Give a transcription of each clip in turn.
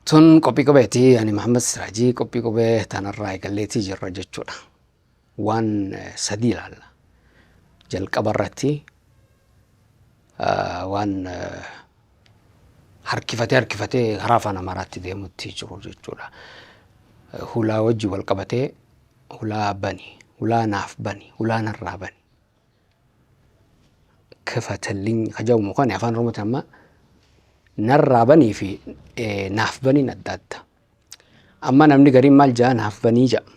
Tun qophii qubeeti. Ani Mahammad Siraajii qophii qubee tanarraa eegalleetii jirra jechuudha. Waan sadii ilaalla. Jalqaba irratti waan harkifatee harkifatee karaa afaan Amaaraatti deemutti jiru jechuudha. Hulaa wajji wal qabatee hulaa bani, hulaa naaf bani, hulaa narraa bani. Kifatalliny ka jedhamu kan afaan Oromootiin amma narraa banii fi naaf baniin adda adda. Amma namni gariin maal jedha naaf banii jedha.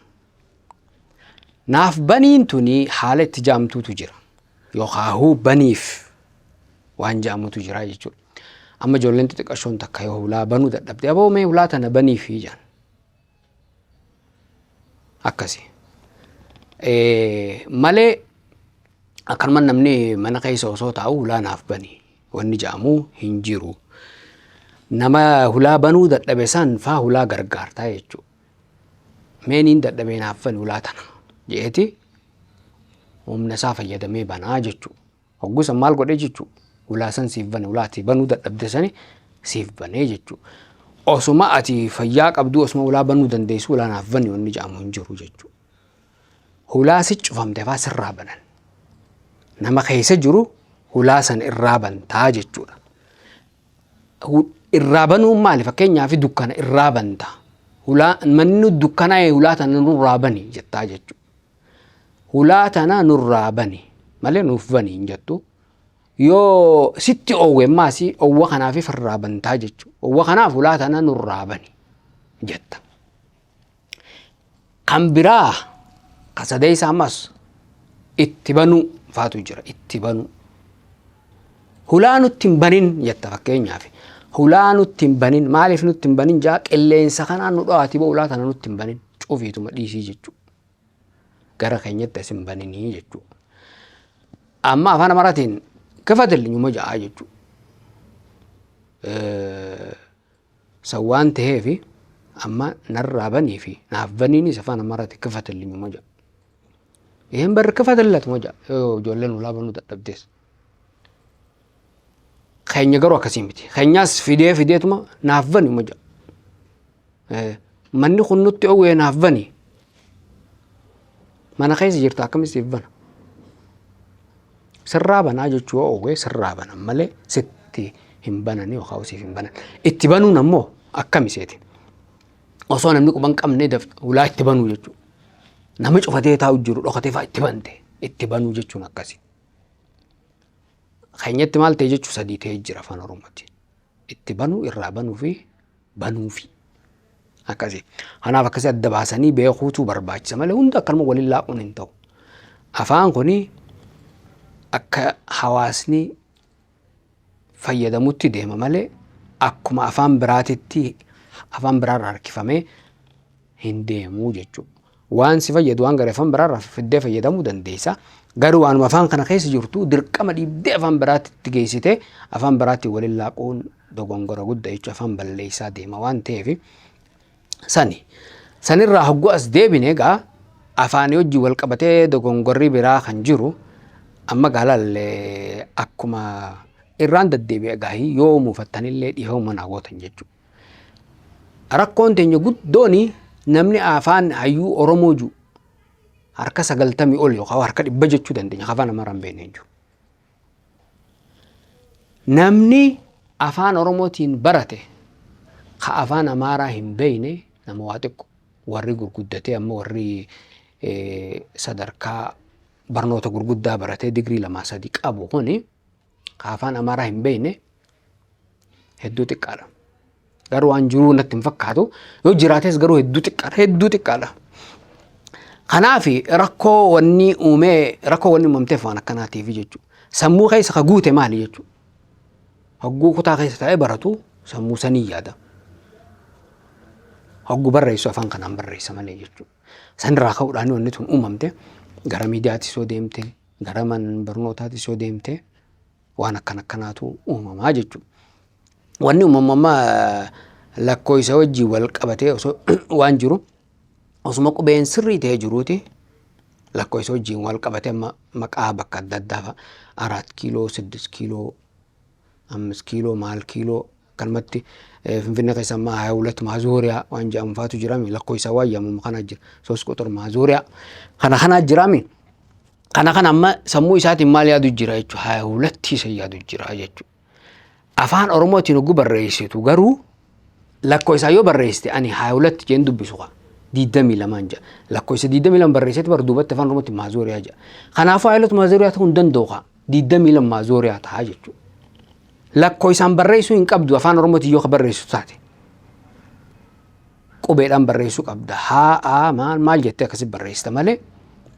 Naaf baniin tuni haala itti jaamtuutu jira. Yookaahuu baniif waan jaamutu jira jechuudha. Amma ijoolleen xixiqqashoon takka yoo hulaa banuu dadhabde aboo mee hulaa tana baniifi jedhan. Akkasi. Malee akkanuma namni mana keessa osoo taa'u hulaa naaf bani wanni jedhamu hin jiru. Nama hulaa banuu dadhabe san faa hulaa gargaartaa jechuudha. Mee niin dadhabee naaf bani hulaa tana je'eeti humna isaa fayyadamee banaa jechuudha. Hogguu san maal godhe jechu hulaa san siif bane hulaa ati banuu dadhabde sani siif banee jechu. Osuma ati fayyaa qabduu osuma hulaa banuu dandeessu hulaa naaf bani wanni jedhamu hin jiru jechu. Hulaa si cufamte faa sirraa banan. Nama keessa jiru hulaa san irraa bantaa jechuudha. Irraa banuun maali? Fakkeenyaaf dukkana irraa banta. Hulaa manni dukkanaa'e hulaa tana nurraa bani jettaa jechuudha. Hulaa tana nurraa bani malee nuuf bani hin jettu. Yoo sitti oowwe ammaas oowwa kanaaf irraa bantaa jechuudha. Oowwa kanaaf hulaa tana nurraa bani jetta. Kan biraa ka sadeessa ammas itti banuu faatu jira itti banuu. Hulaa nutti hin banin jetta fakkeenyaaf. Hulaa nutti hin banin maaliif nutti hin banin jaa qilleensa kanaan nu dho'aati boo hulaa tana nutti hin banin cufiituma dhiisii jechuudha. Gara keenyatti as hin baninii jechuudha. Amma afaan Amaaraatiin kifatillinyuma ja'aa jechuudha. San waan ta'eef amma narraa banii fi naaf baniinis afaan Amaaraatiin kifatillinyuma ja'a. Isheen barri kifatillatuma ja'a yoo ijoolleen hulaa banuu dadhabdees. Keenya garuu akkasii miti. Keenyaas fidee fideetuma naaf bani uma ja'a. Manni kun nutti owwee naaf bani. Mana keessa jirta akkamitti siif bana? Sirraa banaa jechuu yoo owwee sirraa banan malee sitti hin banani yookaan siif hin banan. Itti banuun ammoo akkami seeti? Osoo namni quba hin qabne hulaa itti banuu jechuudha. Nama cufatee taa'u jiru dhokatee fa'aa itti bante itti banuu jechuun akkasi. Keenyatti maal ta'e jechuu sadii ta'ee jira afaan Oromootiin. Itti banuu, irraa banuu fi banuufi. Akkasi. Kanaaf akkasi adda baasanii beekuutu barbaachisa malee hunda akkanuma waliin laaquun hin ta'u. Afaan kuni akka hawaasni fayyadamutti deema malee akkuma afaan biraatitti afaan biraarraa harkifamee hin deemu jechuudha. Waan si fayyadu waan gara afaan biraarraa fiddee fayyadamuu dandeessa. Garuu waanuma afaan kana keessa jirtu dirqama dhiibdee afaan biraatti geessite afaan biraatti waliin laaquun dogongora guddaa jechuudha. Afaan balleessaa deema waan ta'eef sani. Sanirraa hogguu as deebine egaa afaanii wajjin wal qabatee dogongorri biraa kan jiru amma gaalallee akkuma irraan deddeebi'e gaahii yoo muufattanillee dhiifama naa gootan jechuudha. Rakkoon teenya guddoon namni afaan hayyuu Oromoo jiru harka 90 ol yookaan harka 100 jechuu dandeenya afaan Amaaraa hin beekne hin jiru. Namni afaan Oromootiin barate ka afaan Amaaraa hin beekne nama waa xiqqo warri gurguddatee amma warri sadarkaa barnoota gurguddaa baratee digirii lamaa sadii qabu kuni ka afaan Amaaraa hin beekne hedduu xiqqaadha. Garuu waan jiruu natti hin fakkaatu. Yoo jiraates garuu hedduu xiqqaadha. Hedduu xiqqaadha. Kanaaf rakkoo wanni uumee rakkoo wanni uumamteef waan akkanaatiif jechuudha. Sammuu keessa ka guute maali jechuudha. Hogguu kutaa keessa taa'ee baratu sammuu sanii yaada. Hogguu barreessu afaan kanaan barreessa malee jechuudha. Sanirraa ka'uudhaan wanni tun uumamte gara miidiyaattis yoo deemte gara man barnootaattis yoo deemte waan akkan akkanaatu uumamaa jechuudha. Wanni uumamu amma lakkoofsa wajjin wal qabatee osoo waan jiru osuma qubeen sirrii ta'ee jiruuti lakkoofsa wajjin wal qabatee amma maqaa bakka adda addaa fa'a 4 kiiloo 6 kiiloo 5 kiiloo maal kiiloo Akkanumatti Finfinnee keessa amma ሀያ ሁለት ማዞሪያ waan jedhamu faatu jirami, lakkoofsa waan jedhamu kana jira. ሶስት ቁጥር ማዞሪያ kana kana jirami. Kana kana amma sammuu isaatiin maal yaadu jira jechuudha? ሀያ ሁለት isa yaadu jira jechuudha. Afaan Oromootiin hogguu barreessitu garuu lakkoofsa yoo barreessite ani ሀያ ሁለት jeen dubbisu qa. 22n jedha. Lakkoofsa 22 barreesseeti bar duubatti afaan Oromootiin ማዞሪያ jedha. Kanaafuu ሀያ ሁለት ማዞሪያ ta'uu hin danda'u qa. 22 ማዞሪያ ta'a jechuudha. Lakkoofsaan barreessuu hin qabdu afaan Oromootiin yoo barreessitu taate. Qubeedhaan barreessuu qabda. Haa aa maal maal jettee akkasi barreessita malee.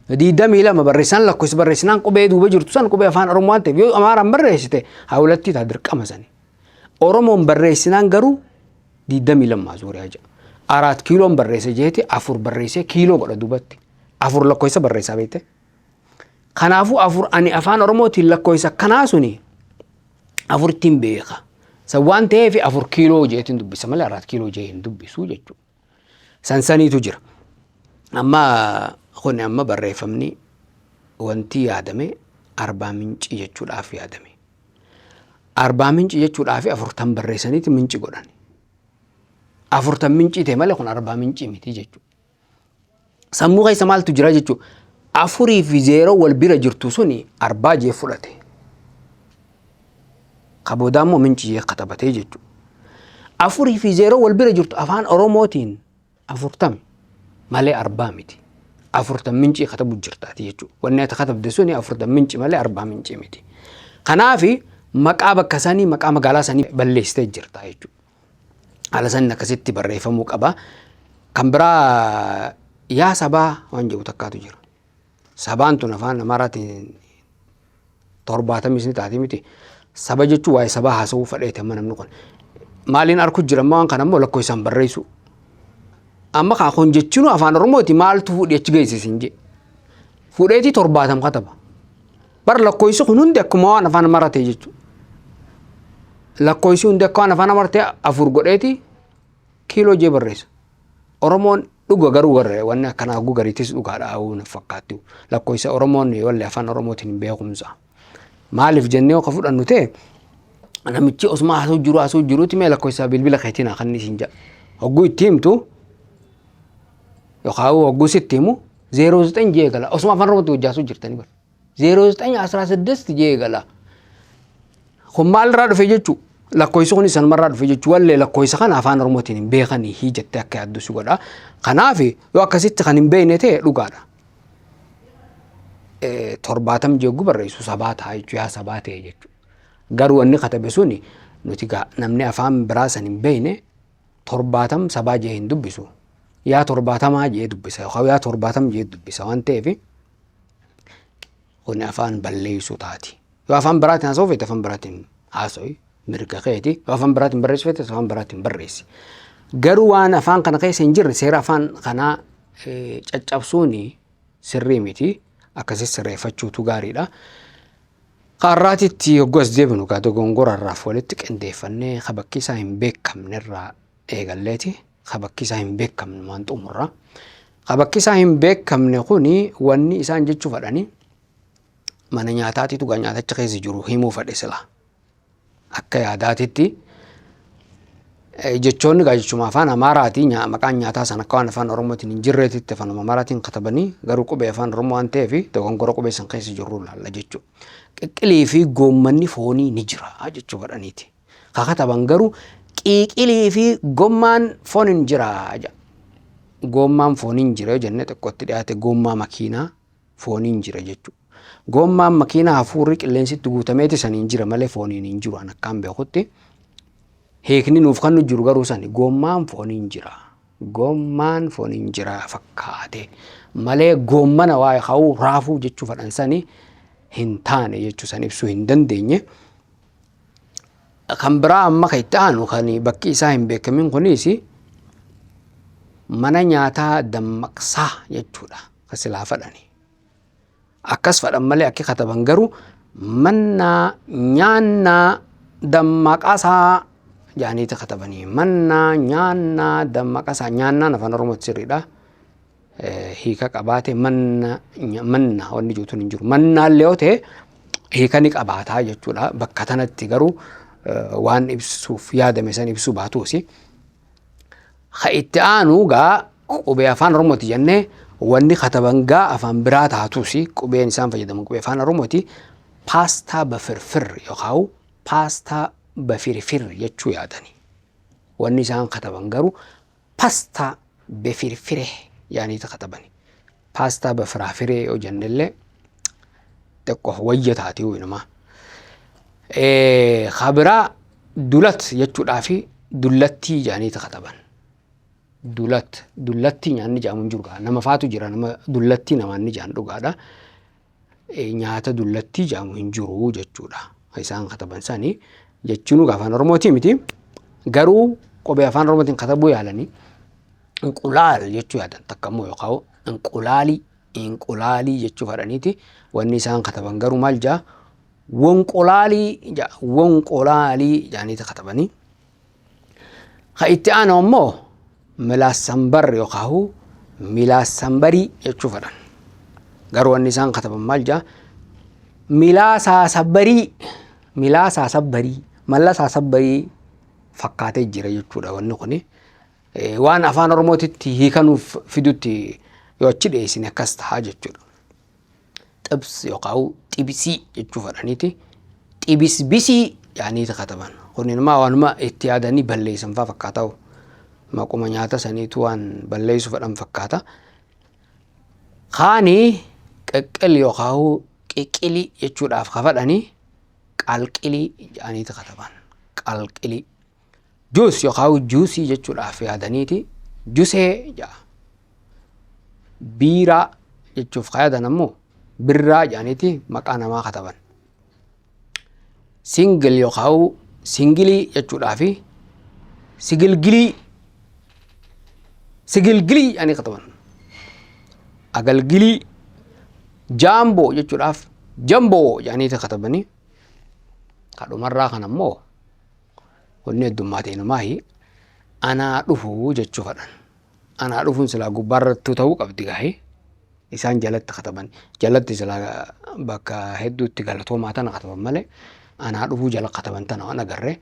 22 barreessaan lakkoofsa barreessinaan qubee duuba jirtu san qubee afaan Oromoo waan ta'eef yoo Amaaraan barreessite ሀያ ሁለት ta'a dirqama sani. Oromoon barreessinaan garuu 22 ማዞሪያ jedha. አራት kiiloon barreesse jeeti afur barreessee kiiloo godha duubatti. Afur lakkoofsa barreessaa beekte. Kanaafuu afur ani afaan Oromootiin lakkoofsa akkanaa suni afurittiin beeka. San waan ta'eef afur kiiloo jeetiin dubbisa malee አራት kiiloo jee hin dubbisu jechuudha. Sansaniitu jira. Amma kun amma barreeffamni wanti yaadame Arbaa Mincii jechuudhaaf yaadame. Arbaa Mincii jechuudhaaf afurtan barreessaniiti minci godhan. Afurtan mincii ta'e malee kun Arbaa Mincii miti jechuudha. Sammuu keessa maaltu jira jechuudha? Afurii fi zeeroo wal bira jirtu suni arbaa jee fudhate. Ka boodaa immoo mincii jee katabatee jechuudha. Afurii fi zeeroo wal bira jirtu afaan Oromootiin afurtami malee arbaa miti. Afurtan mincii katabu jirtaati jechuudha. Wanni ati katabde suni afurtan minci malee arbaa mincii miti. Kanaafi maqaa bakka sanii, maqaa magaalaa sanii balleessitee jirta jechuudha. Haala saniin akkasitti barreeffamuu qaba. Kan biraa yaa sabaa waan jedhu takkaatu jira. Sabaan tun afaan Amaaraatiin 70 ni taati miti. Saba jechuun waa'ee sabaa haasa'uu fedheeti amma namni kun. Maaliin arku jira amma waan kana immoo lakkoofsaan barreessu. Amma kaa kun jechuun afaan Oromooti maaltu fuudhee achi geessisin jee. Fuudheetii 70 kataba. Bar lakkoofsi kun hundi akkuma waan afaan Amaaraa ta'e jechuudha. Lakkoofsi hundi akka waan afaan Amaaraa ta'e afur godheeti kiiloo jee barreessa. Oromoon dhuga garuu warra wanni akkanaa hogguu gariitis dhugaadha hawuu na fakkaatti. Lakkoofsa Oromoon walli afaan Oromootiin hin beekumsa. Maaliif jennee yoo ka fudhannu ta'e namichi osuma haasa'u jiru haasa'u jiruuti mee lakkoofsa bilbila keetiin haa kan isin jedha. Hogguu itti himtu yookaan hogguu sitti himu 09 jee gala, osuma afaan Oromootiin hojii haasa'u jirtanii bara. 09 16 jee gala. Kun maalirraa dhufe jechuu? Lakkoofsi kun sanumarraa dhufe jechuu, wallee lakkoofsa kana afaan Oromootiin hin beekanii hii jettee akka yaaddu si godha. Kanaaf yoo akkasitti kan hin beekne ta'e dhugaadha. 70 jeeggu barreessu sabaa ta'a jechuu, yaa sabaa ta'e jechuudha. Garuu wanni katabe suni nuti namni afaan biraa san hin beekne 70 sabaa jee hin dubbisu. Yaa 70 jee dubbisa yookaan yaa 70 jee dubbisa waan ta'eef kun afaan balleessuu taati. Yoo afaan biraatiin haasa'uu feete afaan biraatiin haasa'u mirga keeti. Yoo afaan biraatiin barreessuu feete afaan biraatiin barreessi. Garuu waan afaan kana keessa hin jirre seera afaan kanaa caccabsuun sirrii miti. Akkasii sirreeffachuutu gaariidha. Qaarraatitti yogguu as deebinu gaa dogongorarraaf walitti qindeeffannee ka bakki isaa hin beekamnerraa eegalleeti. Ka bakki isaa hin beekamne waan xumurra. Ka bakki isaa hin beekamne kuni wanni isaan jechuu fedhanii mana nyaataatitu gaa nyaatacha keessa jiru himuu fedhe sila. Akka yaadaatitti jechoonni gaa jechuma afaan Amaaraati, maqaan nyaataa sana akka waan afaan Oromootiin hin jirreetitti afaan Amaaraatiin katabanii garuu qubee afaan Oromoo waan ta'eef dogongora qubee san keessa jirru laalla jechuudha. Qiqqilii fi goommanni foonii ni jira jechuu fedhaniiti. Ka kataban garuu qiiqilii fi gommaan foon hin jira jedha. Gommaan foon hin jira yoo jenne xiqqootti dhiyaate gommaa makiinaa fooniin jira jechuudha. Gommaan makiinaa hafuurri qilleensitti guutameeti saniin jira malee fooniin hin jiru an akkaan beekutti. Hiikni nuuf kan nu jiru garuu sani gommaan fooniin jira. Gommaan fooniin jira fakkaate malee goommana waa'ee ka'uu raafuu jechuu fedhan sani hin taane jechuu san ibsuu hin dandeenye. Kan biraa amma kan itti aanu kan bakki isaa hin beekamin kunis mana nyaataa dammaqsaa jechuudha. Kan silaa fedhani. Akkas fedhan malee akki kataban garuu mannaa nyaannaa dammaqasaa jedhaniiti katabanii. Mannaa nyaannaa dammaqasaa, nyaannaan afaan Oromootti sirriidha. Hiika qabaate manna manna wanni juutuun hin jiru. Mannaallee yoo ta'e hiika ni qabaataa jechuudha. Bakka tanatti garuu Waan ibsuuf yaadame san ibsuu baatuusi. Ka itti aanu gaa qubee afaan Oromooti jennee wanni kataban gaa afaan biraa taatuusi qubeen isaan fayyadaman qubee afaan Oromooti. Paastaa bafirfir yookaan paastaa bafirfir jechuu yaadani. Wanni isaan kataban garuu pastaa befirfire yaaniiti katabani. Paastaa bafiraafiree yoo jennellee xiqqoo wayya taati inumaa. Ka biraa dulat jechuudhaa fi dullattii jedhaniiti kataban. Dulat dullattii nyaanni jedhamu hin jiru gaa nama faatu jira nama dullattii namaan ni jedhan dhugaadha. Nyaata dullattii jedhamu hin jiru jechuudha. Isaan kataban sani jechuun afaan Oromootii miti. Garuu qubee afaan Oromootiin katabuu yaalanii inqulaal jechuu yaadan takka immoo yookaan inqulaalii inqulaalii jechuu fadhaniiti wanni isaan kataban garuu maal jaa wonqolaalii jaa wonqolaalii jaaniiti katabanii. Ka itti aanu ammoo milaassambar yookaan milaassambarii jechuu fadhan. Garuu wanni isaan kataban maal jaa milaasaasabarii milaasaasabarii mallasaasabarii fakkaatee jira jechuudha wanni kuni. Waan afaan Oromootitti hiikanuuf fidutti yoo achi dhiyeessine akkas ta'a jechuudha. Xibs yookaan xibisii jechuu fadhaniiti xibisbisii jedhaniiti kataban. Kun ilmaa waanuma itti yaadanii balleessan fa'aa fakkaata. Maquma nyaata saniitu waan balleessu fedhan fakkaata. Kaani qiqqil yookaan qiqqilii jechuudhaaf ka fadhanii qalqilii jedhaniiti kataban. Qalqilii. Juus yookaan juusii jechuudhaaf yaadaniiti jusee jedha. Biiraa jechuuf ka yaadan ammoo birraa jedhaniiti maqaa namaa kataban. Singil yookaan singilii jechuudhaaf sigilgilii sigilgilii jedhanii kataban. Agalgilii jaamboo jechuudhaaf jamboo jedhaniiti katabanii. Kadhumarraa kan ammoo wanni heddummaate inumaahi anaa dhufu jechuu fadhan. Anaa dhufuun silaa gubbaarrattuu ta'uu qabdi gaahi. Isaan jalatti kataban. Jalatti silaa bakka hedduutti galatoomaa tana kataban malee anaa dhufuu jala kataban tana waan agarre.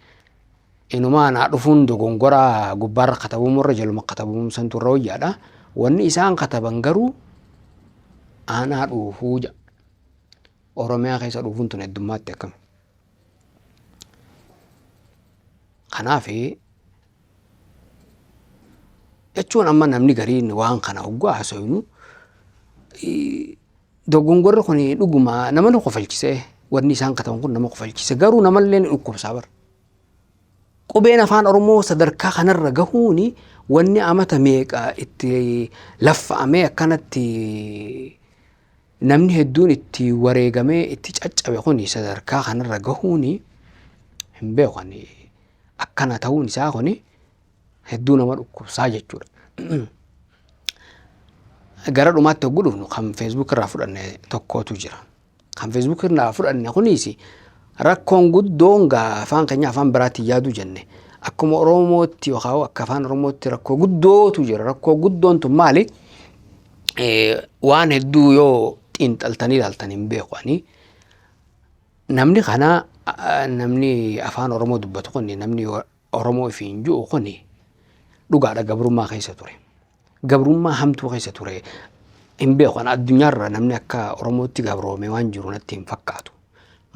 Inumaa anaa dhufuun dogongora gubbaarra katabuumurra jaluma katabuum santu irra wayyaadha. Wanni isaan kataban garuu anaa dhuufuu jedha. Oromiyaa keessa dhufuun tun heddummaatti akkam. Kanaaf jechuun amma namni gariin waan kana hogguu haasofnu dogongorri kun dhuguma nama nu kofalchisee wanni isaan kataban kun nama kofalchise garuu namallee ni dhukkubsaa bara. Qubeen afaan Oromoo sadarkaa kanarra gahuuni wanni amata meeqa itti laffa'amee akkanatti namni hedduun itti wareegamee itti caccabe kun sadarkaa kanarra gahuuni hin beeku ani akkana ta'uun isaa kun hedduu nama dhukkubsaa jechuudha. Gara dhumaatti hogguu dhufnu kan Facebook irraa fudhanne tokkotu jira. Kan Facebook irraa fudhanne kunis rakkoon guddoon gaa afaan keenya afaan biraatti yaaduu jenne akkuma Oromootti yookaan akka afaan Oromootti rakkoo guddootu jira. Rakkoo guddoon tun maali? Waan hedduu yoo xiinxaltanii ilaaltan hin beeku ani. Namni kana namni afaan Oromoo dubbatu kun namni Oromoo ifiin ji'u kun dhugaadha gabrummaa keessa ture. Gabrummaa hamtuu keessa ture. Hin beeku ani addunyaarra namni akka Oromootti gabroome waan jiru natti hin fakkaatu.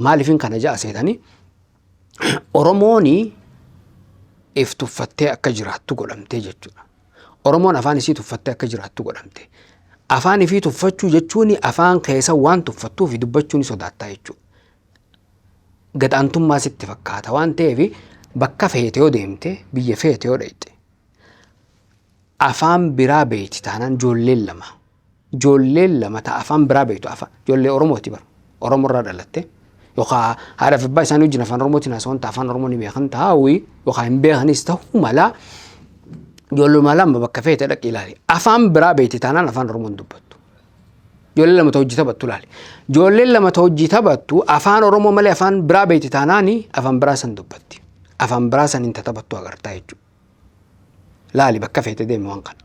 Maaliifin kana ja'a seetanii Oromooni if tuffattee akka jiraattu godhamtee jechuudha. Oromoon afaan isii tuffattee akka jiraattu godhamte. Afaan ifii tuffachuu jechuun afaan keessa waan tuffattuuf dubbachuu ni sodaattaa jechuudha. Gad-aantummaa sitti fakkaata waan ta'eef bakka feete yoo deemte biyya feete yoo dhayxe afaan biraa beeyti taanaan ijoolleen lama ijoolleen lama ta afaan biraa beektu afaan ijoollee Oromooti bara Oromoo irraa dhalatte yookaan haadha fi abbaa isaanii wajjin afaan Oromootiin haasa'uun ta afaan Oromoo ni beekan taa'uyi yookaan hin beekanis ta'uu mala ijoolluma lama bakka feete dhaqi ilaali afaan biraa beekti taanaan afaan Oromoo hin dubbattu. Ijoollee lama ta hojii taphattu ilaali. Ijoolleen lama ta hojii taphattu afaan Oromoo malee afaan biraa beekti taanaan afaan biraa san dubbatti. Afaan biraa san hin taphattu agartaa jechuudha. Laali bakka feete deemi waan kana.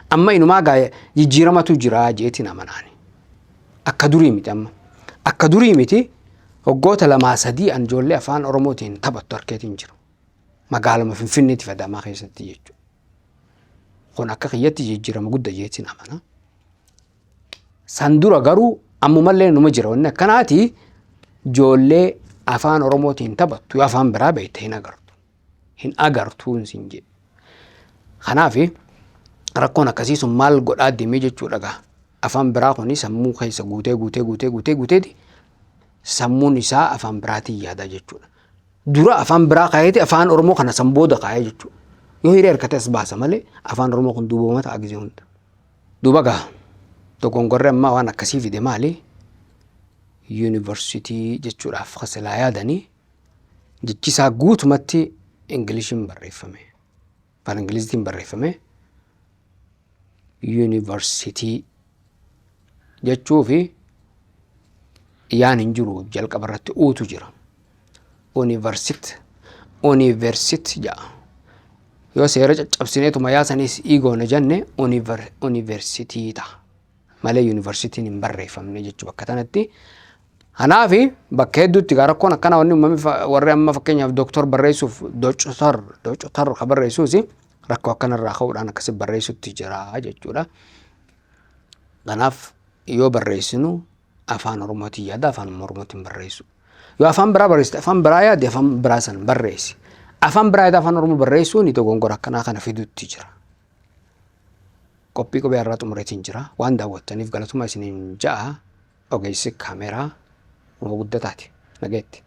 Amma inumaa gaa jijjiiramatu jira jeetiin amanaani. Akka durii miti amma. Akka durii miti. Waggoota lamaa sadii an ijoollee afaan Oromootiin taphattu harkeetiin jiru. Magaaluma Finfinneetti Adaamaa keessatti jechuudha. Kun akka kiyyatti jijjiirama guddaa jeetiin amana. San dura garuu ammumallee numa jira wanni akkanaati, ijoollee afaan Oromootiin taphattu yoo afaan biraa beekte hin agartu. Hin agartuun sin jedhe. Kanaaf rakkoon akkasii sun maal godhaa deemee jechuudha gaa. Afaan biraa kuni sammuu keessa guutee guutee guutee guutee guuteeti sammuun isaa afaan biraatiin yaada jechuudha. Dura afaan biraa kaayeeti afaan Oromoo kana san booda kaayee jechuudha. Yoo hiree harkate as baasa malee afaan Oromoo kun duubama ta'a gizee hunda. Duuba gaa dogongorri ammaa waan akkasii fide maali? Yuunivarsiitii jechuudhaaf kasilaa yaadanii jechi isaa guutumatti Ingiliishiin barreeffame. Afaan Ingiliziitiin barreeffame. Yuunivarsiitii jechuu fi yaan hin jiru, jalqaba irratti uutu jira. Universit, universit jedha. Yoo seera caccabsineetuma yaasanis igoona jenne universitii ta'a. Malee yuunivarsiitiin hin barreeffamne jechuu bakka tanatti. Kanaaf bakka hedduutti gaa rakkoon akkanaa wanni uumame, warri amma fakkeenyaaf dooktor barreessuuf doctor doctor ka barreessuus rakkoo akkanarraa ka'uudhaan akkasi barreessutti jira jechuudha. Kanaaf yoo barreessinu afaan Oromootiin yaada, afaan Oromootiin barreessu. Yoo afaan biraa barreessite, afaan biraa yaade, afaan biraa san barreessi. Afaan biraa yaada afaan Oromoo barreessuun dogongora akkanaa kana fidutti jira. Qophii qubee irraa xumureetiin jira. Waan daawwattaniif galatuma isiniin ja'a, ogeessi kaameeraa nama guddataati. Nageetti.